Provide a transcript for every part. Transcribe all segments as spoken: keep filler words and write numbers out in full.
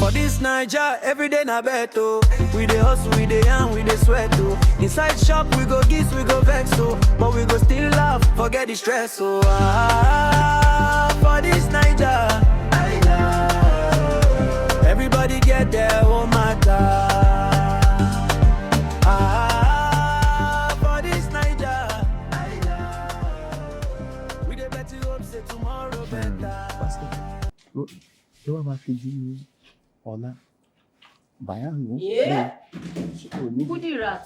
For this Naija, every day na bet o. We dey hustle, we dey yarn, we dey sweat o. Inside shop, we go gist, we go vex o. But we go still laugh, forget the stress o. Ah, for this Naija, Naija, everybody get their own matter. Ah, for this Naija, Naija, we dey bet you hope say tomorrow better. Pastor, ló ló wá máa fi di ọ̀la bàyá ń lò. Yeah. Ṣé kò ní Kudirat,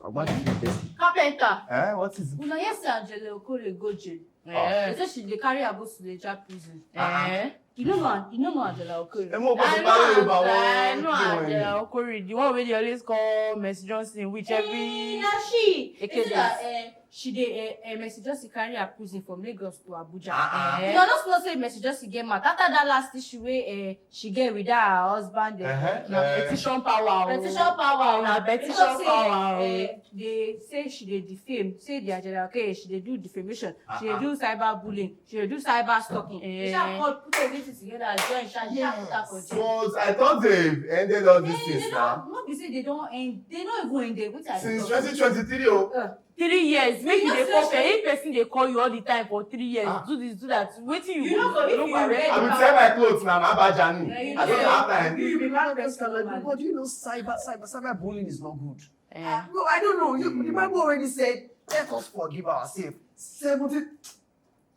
ọgbà tí kò bẹ́ẹ̀? carpenter. Ẹ́ wọ́n ti sùn. Una hear say Angela Okore go jail. Eh. They say she dey carry her go Suleja prison. Eh. You no know, you no know Angela Okore. Ẹ mú ọkọ I tó know bá lóye bá Angela, I wọn know kí wọ́n Angela yẹn. Okore, the one wey dey always call Mercy Johnson witch every. Eh, na she. Eke Is it that, days. eh, she dey eh, eh, Mercy Johnson carry her prison from Lagos to Abuja. Ah, ah. You no know say Mercy Johnson get mad after that last issue wey eh, she get with her husband. Eh, Uh-huh. na Eh. Petition power o. petition power. Na petition Because say, power o. Eh, they say she dey defame, say their general okay, she dey do defamation, she dey Uh-uh. do cyber bullying, she dey do cyber stalking. They Eh. sha come put everything together, join, sha sha put her for jail. But I thought they ended all these Eh, things they now. don't, no be say they don't end, they no even end there. Wetin I dey Since talk? twenty twenty-three o. Uh, Three years, make You you know dey say call person. If person dey call you all the time for three years, Ah. do this, do that. Wetin you You know, go if do? you Correct. read I will tear my clothes now, my bad journey. Yeah, you I don't know. have time. You be mad person normally. But you know, cyber, cyber, cyber bullying is not good. Eh. No, I don't know. You, the Bible already said, let us forgive ourselves. Seventy.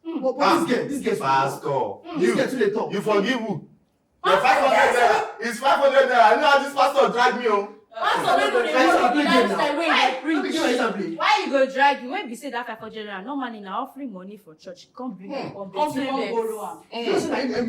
But, but Ah, this girl, this girl, Pastor, this you girl too dey talk. you forgive who? Your five hundred naira. It's five hundred naira. I know how this pastor drag me o. Pastor no go dey Pastor talk play the game lifestyle now. wey you dey Let me give you an preach. Example. Why you go drag you when be say that five hundred naira normally na offering money for church, come bring am come Come bring pay am vex. Borrow am. You see, na him, him,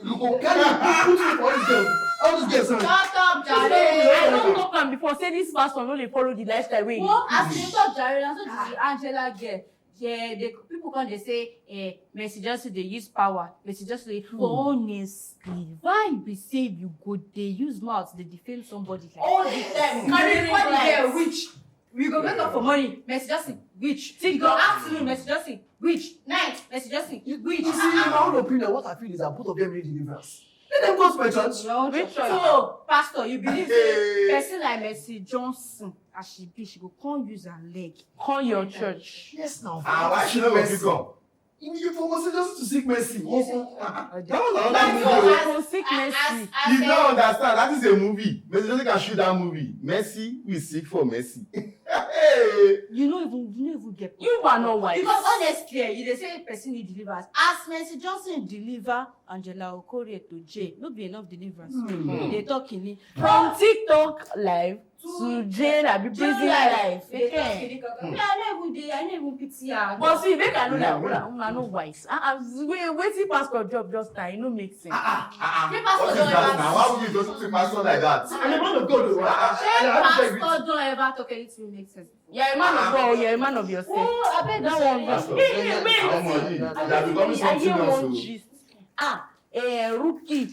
you go carry put me for all these girls. All these girls. Shut up, I jare. don talk am before say this pastor no dey follow the lifestyle wey. Well, as you talk, jare, na so the Angela girl. Yeah, the people come dey say, eh, Mercy Johnson dey use power. Mercy Johnson dey for honestly. Why be say you go dey use mouth dey defame somebody like All the time. You dey call the girl witch. We go wake up for morning, Mercy Johnson, witch. We go afternoon, Mercy Johnson, witch. Night, Mercy Johnson, witch. You see, in my own opinion, what I feel is that both of them need deliverance. Let them go to my church. Your own Which church. church? So, pastor, you believe say Hey. Person like Mercy Johnson, as she be, she go come use her leg. Call your church. Yes, now. Ah, why she no go fit come? You, you for Mercy Johnson to seek mercy. You see, Ah, ah. that one, Like, another so movie. as- Go seek as- mercy. as- as You a- don't understand. That is a movie. Mercy Johnson can shoot that movie. Mercy, we seek for mercy. Hey. You no even, you no even get You are not wise. Because honestly, eh, you dey say person need deliverance. As Mercy Johnson deliver Angela Okorie to jail, no be enough deliverance. You dey talk in it. From TikTok live to jail, abi prison life. Dey talk Eh. in it. Me, I no even dey, I no even pity her. But see, make I know that una, una no wise. Ah, ah, wait, wetin pastor drop just now, e no make sense. Ah, ah, Shey ah. Pastor What is don that ever now? Why would you just say pastor like that? I'm a man of God, though. I, I, Shey I have integrity. Pastor don ever talk anything wey make sense? You're a man of God, you're a man of yourself. Oh, abeg, That no. one. Pastor, Hey, hey, wait, àwọn ọmọ listen. yìí, they are becoming I hear something else one o. Gist. Ah, eh, Rookie.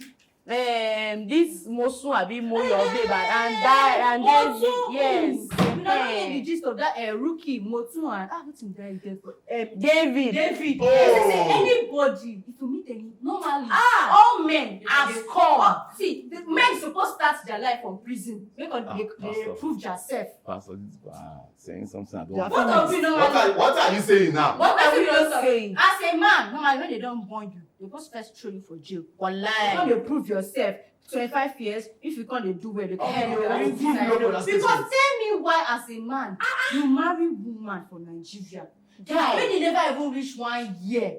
Um, this Mosun abi Moyo babe and that and Mosun. David. Yes. You no know the Eh. Gist of that uh, Rookie, Mosun and ah, wetin be that again? Um, David. David. Oh. They say anybody, if you meet any, normally, Ah. All men As they- come. See, the men suppose start their life from prison. Make dem Ah, dey- they Pastor. Prove their self. Pastor, this ah, saying something I don't They are What of you know? What are, what are you saying now? What are we What are not you talking? saying? As a man, normally when they don born you, they go first throw you for jail. You Wallahi. come dey prove yourself. Twenty-five years, if you come dey do well, they come Eh, dey you prove will you. prove your Because statement. Tell me why, as a man, you marry woman for Nigeria. Guy. When you never even reach one year,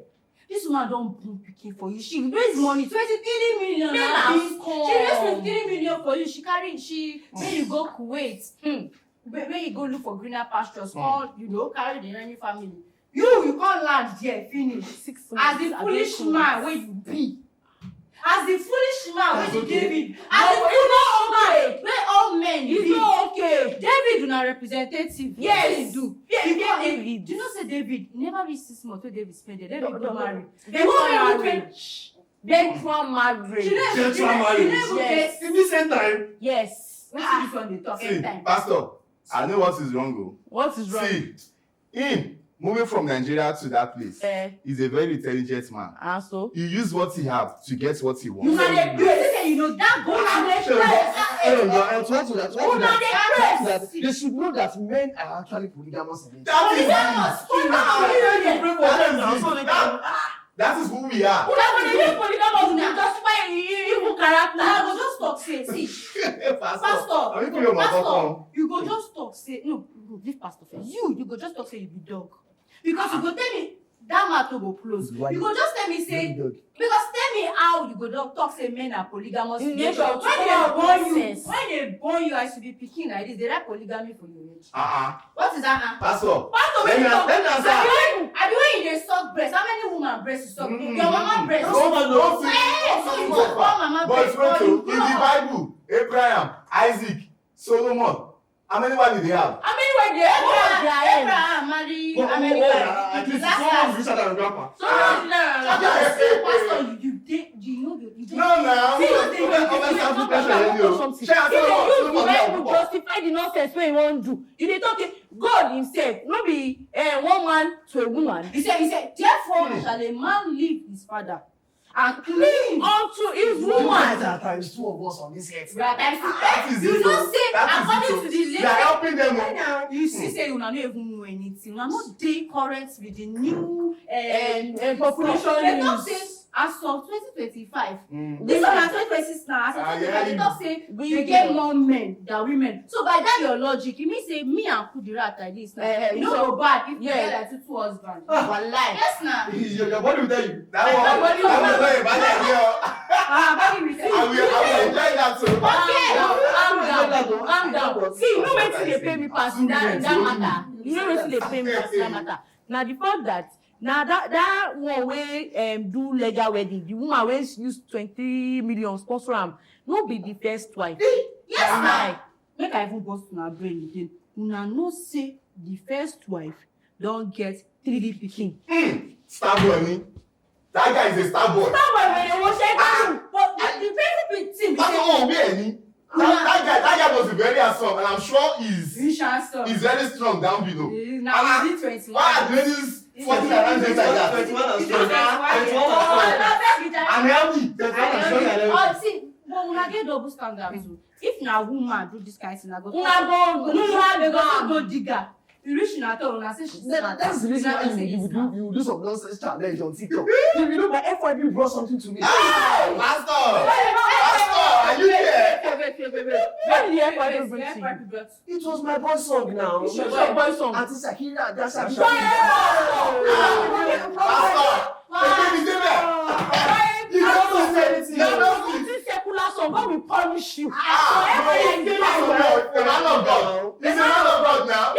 this woman don born pikin for you. She raise money, twenty-three million. Make Na am this- come. She raise twenty-three million for you. She carry, she make you go Kuwait. Hmm. Make make you go look for greener pastures. Come, you know, carry the remaining family. You, you come land there, finish. Six As the months, foolish abeg, man wey you be. As the foolish man wey be David. As the foolish man wey all men be. It's not okay. David na representative. Yes. Wetin he do? Yes, He yes, come- David. Do you know say David never reach six months wey David spend there? David No, don no. marry. Virtual marriage. Virtual marriage. She never- Virtual she never- marriage. she never Yes. get- In the same time, Yes. Wetin this one dey talk? See, Same time. Pastor, I know what is wrong o. What is wrong? See, him moving from Nigeria to that place Eh. is a very intelligent man. And so? He used what he have to get what he You wants. na dey craze. You know that go una dey press. Hey, no, no, to add to that, to add to that, to add to that, they should know that men are actually polygamous in nature. That is it. Polygamous. Polygamous. You pray for them now, so they can. That is who we are. Una go dey make polygamous, una justify e-, e-, evil character. I go just talk say, see, Pastor, Pastor, are you putting your mouth on? You go just talk say, no, no, leave Pastor first. You, you go just talk say you be dog. Because you go tell me that matter go close. You go just tell me say, because tell me how you go don talk say men are polygamous in nature. When they born you, when they born you as you be pikin like this, they write polygamy for your head. Uh-uh. What is that? Uh? Pastor, Pastor, let me, let me answer. I be when you dey suck breast. How many woman breast you suck? Mm-hmm. Your mama breast. No, no, no. So you suck mama breast. But wait, oh, in the Bible, Abraham, Isaac, Solomon, how many wife did they have? How many wife they have? Abraham, Abraham marry how many wife? At least someone is richer than grandpa. Someone is richer than grandpa. Pastor, you, you dey, you know, you dey. No, now. See, you dey, you dey talk about something. If you use the Bible justify the nonsense wey you wan do, you dey talk say God himself, no be, eh, one man to a woman. He said, he said, therefore shall a man leave his father and cleave unto his woman. Look at that, times two of us on this earth. We are times two. You know say, according to the latest, you are helping them. You see say una no even know anything. Una no dey current with the new, eh, population news. They talk say as of twenty twenty-five, this one na twenty twenty-six now. As of twenty twenty-five, they talk say they get more men than women. So by that your logic, e mean say me and Kudirat like this now, e no go bad if we get like two, two husbands. Yes, na. Your, your body will tell you. That one, that one is not a bad idea. Ah, body will tell you. I will, I will enjoy that too. Okay, calm down, calm down. See, you know wetin dey pain me pass in that, in that matter? You know wetin dey pain me pass in that matter? Na the fact that, na that, that one wey, um, do legal wedding, the woman wey use twenty million sponsor am, no be the first wife. Yes, na. Make I even burst una brain again. Una know say the first wife don get three pikin. Hmm. Star boy ni. That guy is a star boy. Star boy wey dey wash everything. But the, the basic thing be say, that, that guy, that guy must be very handsome, and I'm sure he's, he's very strong down below. Now he's twenty-one. Why are the ladies forcing around them like that? Twenty-one and strong. Twenty-one and strong. And healthy. Twenty-one and strong and healthy. Oh, see, but una get double standards o. If na woman do this kind thing, I go, una go, una go, go digger. You reach una turn, una say she smart. That's the reason why you, you do, you do some nonsense challenge on TikTok. If you know, my F Y P brought something to me. Ah, Pastor! Pastor, are you there? Wait, wait, wait, wait, wait. What did the F Y P bring to you? It was my boy song now. Which your boy song? Auntie Shakira, that's Shakira. Pastor! Pastor! You don't know anything. You don't know anything. Secular song, God will punish you. Ah, no, Pastor, no, a man of God. He's a man of God now.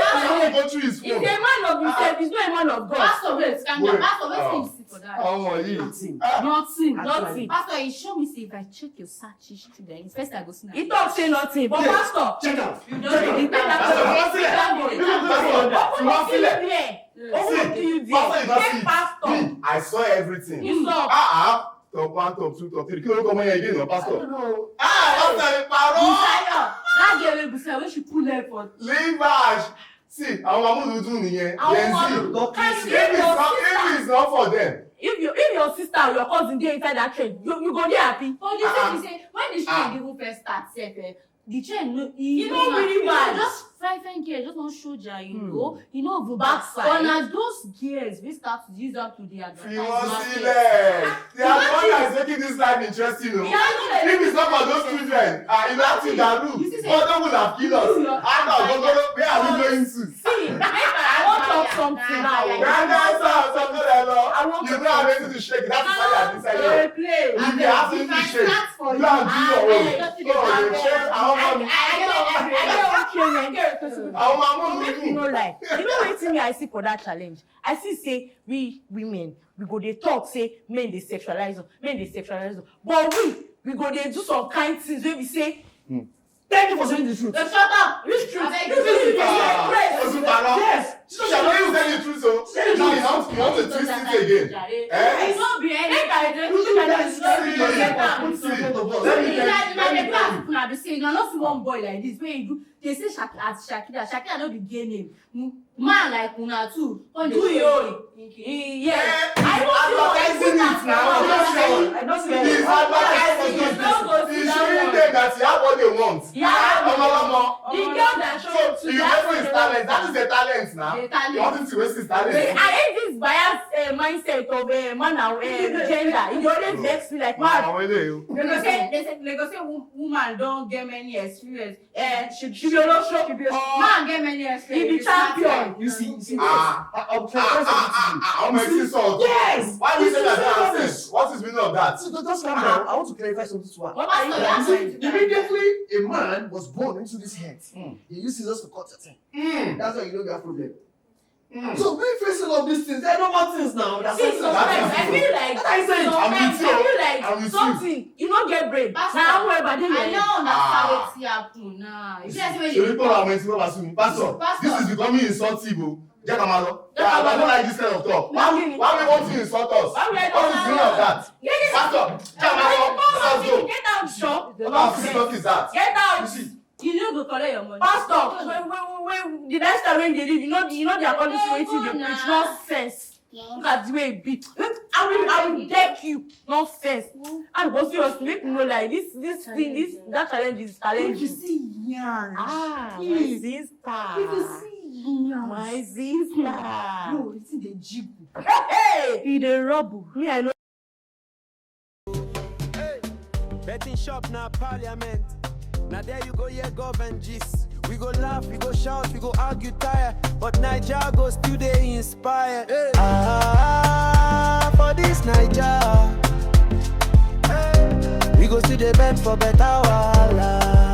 He go through his phone. He's a man of himself. He's not a man of God. Pastor, wait, calm down. Pastor, wait, see for that. Nothing. Nothing. Nothing. Pastor, he show me say if I check your search history, then first I go see. He talk say nothing, but Pastor, check out. You don't read that. Pastor, you don't see it. Pastor, you don't see it. Me, I saw everything. You saw. Ah, ah. Top one, top two, top three. Kí lorúkọ ọmọ yẹn again, your pastor? I don't know. Ah, pastor, you paro. Busayo. That girl wey Busayo, wey she pull leg for. Leave her. See, àwọn amúlùdùn nìyẹn. Gen Z. If it's not, if it's not for them. If you, if your sister or your cousin dey inside that train, you, you go dey happy. But the thing is say, when the train even first start sef, eh, the train no, e no really bad. Just fine, fine girl, just wan show their, you know, e no even backside. But na those girls wey start to use am to dey advertise market. Fi wọ́n sílẹ̀. They are the one that is making this life interesting o. If it's not for those children, ah, you know, nothing that do. Mother would have killed us. Out of Gogoro, where are we going to? See, make I wan talk something now. Ghana sound, something like that. You don't have anything to shake. That's why you are inside here. If you have anything to shake, go and do your own. Oh, you shake. I don't want me. Àwọn ọmọ mi. Make we no lie. You know wetin me I see for that challenge? I see say we women, we go dey talk say men dey sexualize us, men dey sexualize us. But we, we go dey do some kind things wey be say, thank you for saying the truth. Shut up. Which truth? Abeg, this is the truth. Yes. So shall we tell the truth, so? Now you want, you want to twist it again. Eh? It's not be any. Make I just, you guys, see, let me tell you, let me tell you. Una be saying, una no see one boy like this wey you do. They say Shak-, as Shakira, Shakira no be gay name. M-, man like una too. Come dey show me. Yes. I don't see one. Advertising it now. I don't see one. He's advertising it. He's Front. Yeah. Omo, omo. The girl that showed So you waste his talent. That is a talent now. The talent. You want to waste his Wait, talent. I hate this bias uh, mindset of uh, man and uh, gender. It dey always vex me like, man. Àwọn eléyìí o. They go say, they say, they go say wo- woman don get many experience. Eh, she She be olosho. Man get many experience. He be champion. You see, you see, Ah. I, I'll Ah, clarify ah, something to ah, you. ah, ọmọ ẹ ti sọ. Yes! Why do you It's say that? so That rubbish. Sense? What is meaning of that? So just calm down. I want to clarify something to her. What are you Pastor, saying? Immediately a man was born into this head, Mm. you use scissors to cut your thing. Mm. That's why you don't get problem. Mm. So be facing all these things. They're normal things now. That's See, sometimes I feel like What are you saying? I'm with sometimes you. I feel like I'm with you. Something you no get brain. Pastor, Na how everybody I dey. no understand Ah. wetin happen now. You see, say when Ṣèlú you pọ̀ làwọn ẹni tí wọ́n bá sún mi. Pastor, Pastor. This is becoming insultive o. Jẹ́ ká máa lọ. Jẹ́ ká máa I don't lọ. like this kind of talk. Why we- Why we want to insult us? Why we What is the meaning of that? Pastor, jẹ́ ká máa lọ. Let's go. Get out, shop. What kind of insult is that? Get out. You see, you no go collect your money. Pastor, when, when, when, when the lifestyle wey you dey live, you know, you know their policy wetin dey preach nonsense. Look at the way e be. I will, I will deck you. Nonsense. And go seriously, make me know like this, this thing, this that challenge is If you challenging. see yan, Ah, my Please. Sister. If you see yan, My sister. No, it's in the jiggle. Hey, He dey rubble. Me, I know. Betting shop na parliament. Now there you go, yeah, government gist. We go laugh, we go shout, we go argue tire. But Niger go still dey inspired. Ah, for this Niger. We go still dey bend for better wahala.